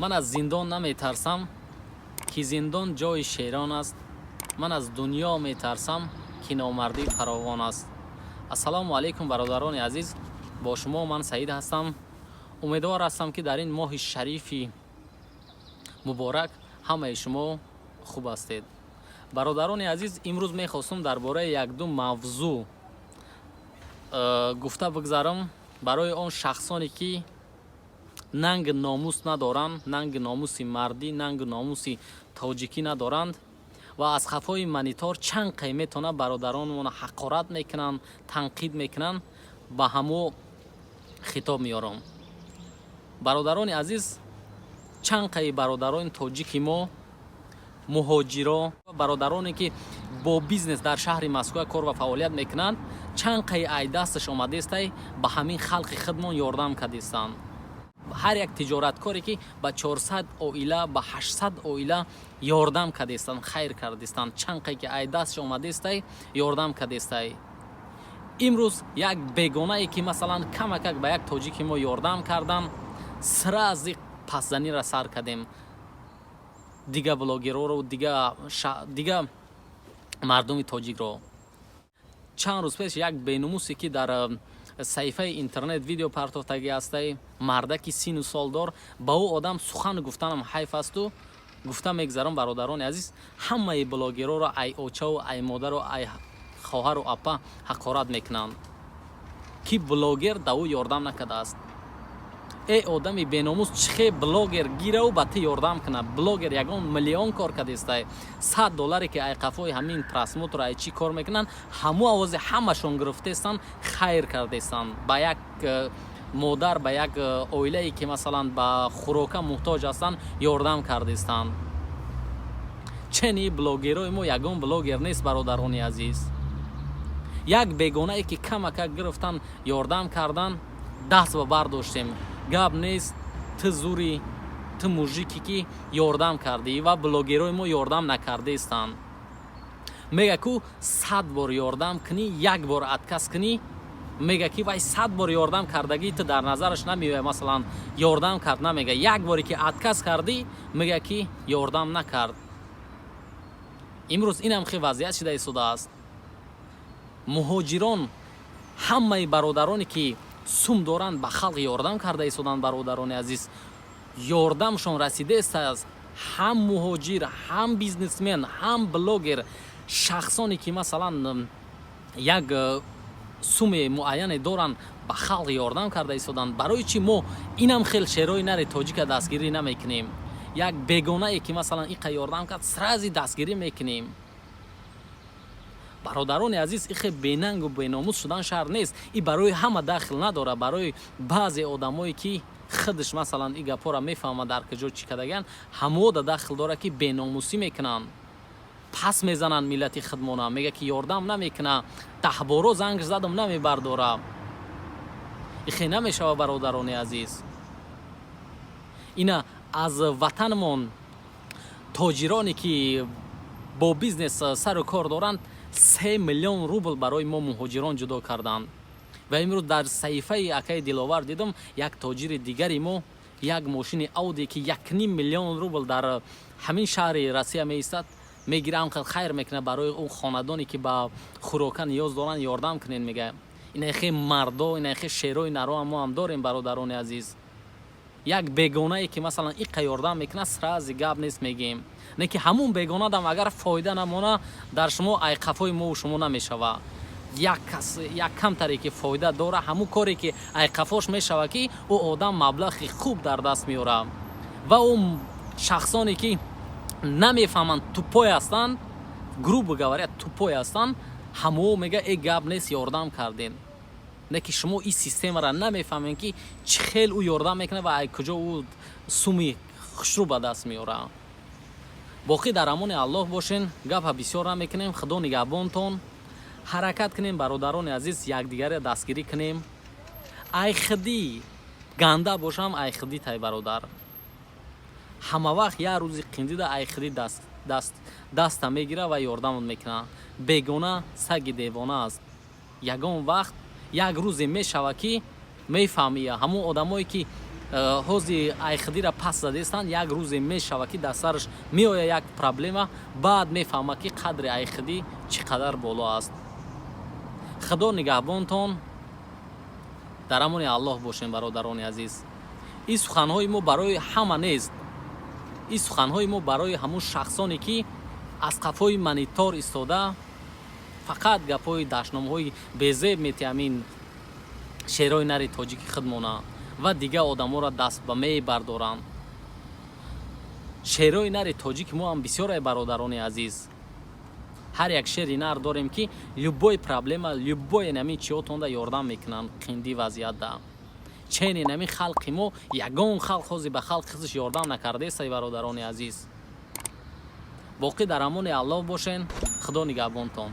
Ман аз зиндон наметарсам, ки зиндон ҷои шерон аст. Ман аз дунё метарсам, ки номардӣ фаровон аст. Ассалому алайкум, бародарони азиз, бо шумо ман Саид ҳастам. Умедвор ҳастам, ки дар ин моҳи шарифи муборак ҳамаи шумо хуб ҳастед. Бародарони азиз, имрӯз мехостум дар бораи якду мавзӯъ гуфта бигзарам барои он шахсоне, ки нанг номус надоранд, нанги номуси мардӣ, нанги номуси тоҷикӣ надоранд ва аз хафои монитор чанд қай метавонад бародаронмона ҳақорат мекунанд, танқид мекунанд. Ба ҳамо хитоб меёрам. Бародарони азиз, чанд қай бародарони тоҷики мо, муҳоҷиро, бародароне, ки бо бизнес дар шаҳри Москва кор ва фаъолият мекунанд, чанд қай ай дасташ омадестай, ба ҳамин халқи худмон ёрдам кардистанд. Ҳар як тиҷораткоре, ки ба 400 оила, ба 800 оила ёрдам кардестанд, хайр кардестанд, чанд қай ки ай дасташ омадестай, ёрдам кардестай. Имрӯз як бегонае, ки масалан камакак ба як тоҷики мо ёрдам кардан, сразу пасзанира сар кардем. Дига блогерҳоро, дига мардуми тоҷикро. Чанд рӯз пеш як беномусе, ки дар саҳифаи интернет видео партофтагӣ ҳастай, мардаки сину солдор, ба ӯ одам сухан гуфтанам ҳайф асту гуфта мегзарам. Бародарони азиз, ҳамаи блогерҳоро ай очаву ай модару ай хоҳару апа ҳақорат мекунанд, ки блогер да ӯ ёрдам накардааст. Э, одами беномус, чӣ хел блогер гираву ба ту ёрдам кунад? Блогер ягон миллион кор кардестай? 100 долларе, ки ай қафои ҳамин просмотр, ай чӣ кор мекунанд, ҳамо овози ҳамашон гирифтестанд, хайр кардестанд ба як модар, ба як оилае, ки масалан ба хӯрока муҳтоҷ ҳастанд, ёрдам кардистанд. Чени блогерои мо ягон блогер нест, бародарони азиз. Як бегонае, ки камакак гирифтан, ёрдам кардан, даст ба бар доштем: гап нест, ту зури, ту мужике, ки ёрдам кардӣ. Ва блогерои мо ёрдам накардаистанд. Мега ку 100 бор ёрдам кунӣ, як бор отказ кунӣ, мега ки вай 100 бор ёрдам кардагӣ ту дар назараш намеояд. Масалан, ёрдам кард намега, як боре ки отказ кардӣ, мега ки ёрдам накард. Имрӯз инам хел вазъият шида истодааст. Муҳоҷирон, ҳамаи бародароне, ки сум доранд, ба халқ ёрдам карда истоданд. Бародарони азиз, ёрдамшон расидааст. Ҳам муҳоҷир, ҳам бизнесмен, ҳам блогер, шахсоне, ки масалан як суме муайяне доранд, ба халқ ёрдам карда истоданд. Барои чӣ мо инам хел шерои нари тоҷика дастгирӣ намекунем? Як бегонае, ки масалан иқа ёрдам кард, сразу дастгирӣ мекунем. Бародарони азиз, ихе бенангу беномус шудан шарт нест. И барои ҳама дахл надорад, барои баъзе одамое, ки худаш масалан и гапҳоро мефаҳмад, дар куҷо чӣ кардаган, ҳамода дахл дорад, ки беномусӣ мекунанд, пас мезананд миллати худмона. Мега ки ёрдам намекуна, даҳборо занг задам, намебардора. Ихе намешава, бародарони азиз. Ина аз ватанмон тоҷироне, ки бо бизнес сару кор доранд, 3 миллион рубл барои мо муҳоҷирон ҷудо карданд. Ва имрӯз дар саҳифаи акаи Диловар дидам, як тоҷири дигари мо як мошини Ауди, ки 1,5 миллион рубл дар ҳамин шаҳри Россия меистад, мегира, ам хайр мекунад барои он хонадоне, ки ба хӯрока ниёз доранд, ёрдам кунед, мега. Инахе мардо, инахе шерои наро мо ҳам дорем, бародарони азиз. Як бегонае, ки масалан иқа ёрдам мекунад, сразу гап нест мегӯем. Не ки ҳамун бегонадам агар фоида намона, дар шумо айқафои мову шумо намешава. Як кас, як камтаре, ки фоида дора, ҳамун коре, ки айқафош мешава, ки ӯ одам маблағи хуб дар даст меорад. Ва ӯ шахсоне, ки намефаҳманд, тупой ҳастанд, грубо говоря, тупой ҳастанд, ҳамоо мега: «Э, гап нест, ёрдам кардем». Не ки шумо ин системаро намефаҳмем, ки чӣ хел ӯ ёрдам мекунад ва ай куҷо ӯ суми хушрӯ ба даст меорад. Боқӣ дар амони Аллоҳ бошен. Гапа бисёр намекунем. Худо нигаҳбонтон. Ҳаракат кунем, бародарони азиз, якдигаре дастгирӣ кунем. Айхидӣ ганда бошам, айхидӣ тай, бародар. Ҳама вақт як рӯзи қиндида айхидӣ даста мегира ва ёрдамон мекунад. Бегона саги девона аст. Ягон вақт як рӯзе мешава, ки мефаҳмӣ, ҳамон одамое, ки Ҳози айхидира пас задестанд, як рӯзе мешава, ки дар сараш меоя як проблема, баъд мефаҳма, ки қадри айхидӣ чӣ қадар боло аст. Худо нигаҳбонтон, дар амони Аллоҳ бошем, бародарони азиз. Ин суханҳои мо барои ҳама нест. Ин суханҳои мо барои ҳамун шахсоне, ки аз қафои монитор истода, фақат гапҳои дашномҳои безеб метиҳам, ин шерои нари тоҷики худмона ва дигар одаморо даст ба мебардоранд. Шерои нари тоҷики мо ҳам бисёре, бародарони азиз. Ҳар як шери нар дорем, ки любой проблема, любой нами чиотонда ёрдам мекунанд. Қинди вазъиятда чени нами халқи мо ягон халқ ҳози ба халқи худаш ёрдам накардаестай. Бародарони азиз, боқӣ дар амони Аллоҳ бошен. Худо нигаҳбонтон.